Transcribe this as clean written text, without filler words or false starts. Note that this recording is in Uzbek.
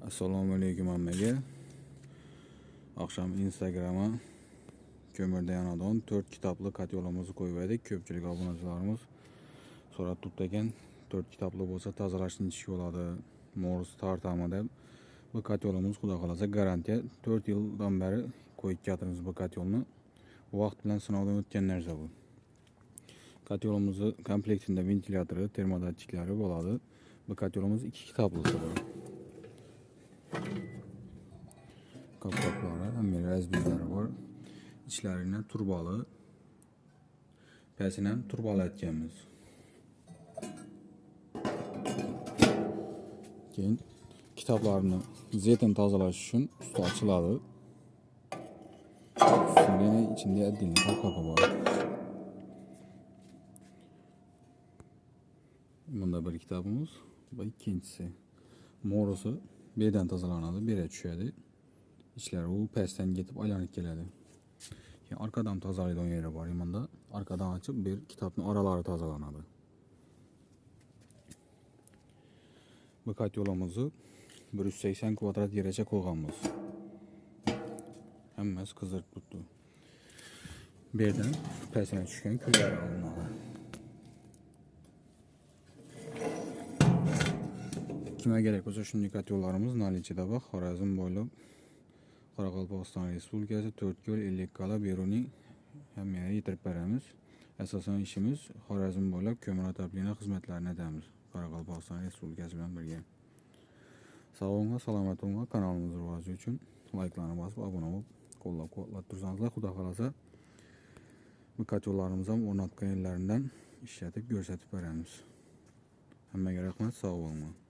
Assalomu alaykum hammaga. Oqshom Instagram'a ko'mirda yonadigan 4 kitobli kotyolimizni qo'yib edik. Ko'pchilik obunachilarimiz so'rab turibdi ekan, 4 kitobli bo'lsa tozalashni ish bo'ladi, morus tortami deb. Bu kotyolimiz xudo xolasa garantiya 4 yildan beri qo'yib kelyapmiz bu kotyolni. Vaqt bilan sinovdan o'tgan narsa bu. Kotyolimizni komplektida ventilyatori, termodatchiklari bo'ladi. Bu kotyolimiz 2 kitoblisi bor. Kapakları, hamma razbizlari bor. İçlerine turbalı, pəsindən turbalı etganmiz. Keyin kitoblarni zetin tozalash uchun usti ochiladi. Ustida yana ichida отдельный qopqog'i bor. Bunda bir kitobimiz, bu ikkinchisi. Mo'risi bu yerdan tozalanadi, bu yerga tushadi. İçleri u pastdan ketib aylanib keladi. Keyin arkadan tozalaydigan yeri bor. Bunda arkadan ochib bir kitobning oralari tozalanadi. Bu kotyolimizni 180 kvadrat yergacha qo'yganmiz. Hammasi qizarib turibdi. Bu yerdan pastdan tushgan kullar olinadi. Kimga kerak bo'lsa shunday kotyollarimiz nalichida bor. Xorazm bo'ylab Qoraqalpog'iston Respublikasi, To'rtko'l, Ellikqal'a, Beruniy hamma yerga yetirib beramiz. Asosan ishimiz Xorazm bo'ylab ko'mir otopleniya xizmatlarini etamiz Qoraqalpog'iston Respublikasi bilan birga. Sog' bo'linglar, salomat bo'linglar. Kanalimiz rivoji uchun layklarni bosib, obuna bo'lib, qo'llab-quvvatlab tursangizlar, xudo xolasa bu kotyollarimiz ham o'rnatgan yerlaridan ishlatib ko'rsatib beramiz. Hammaga rahmat, sog' bo'linglar.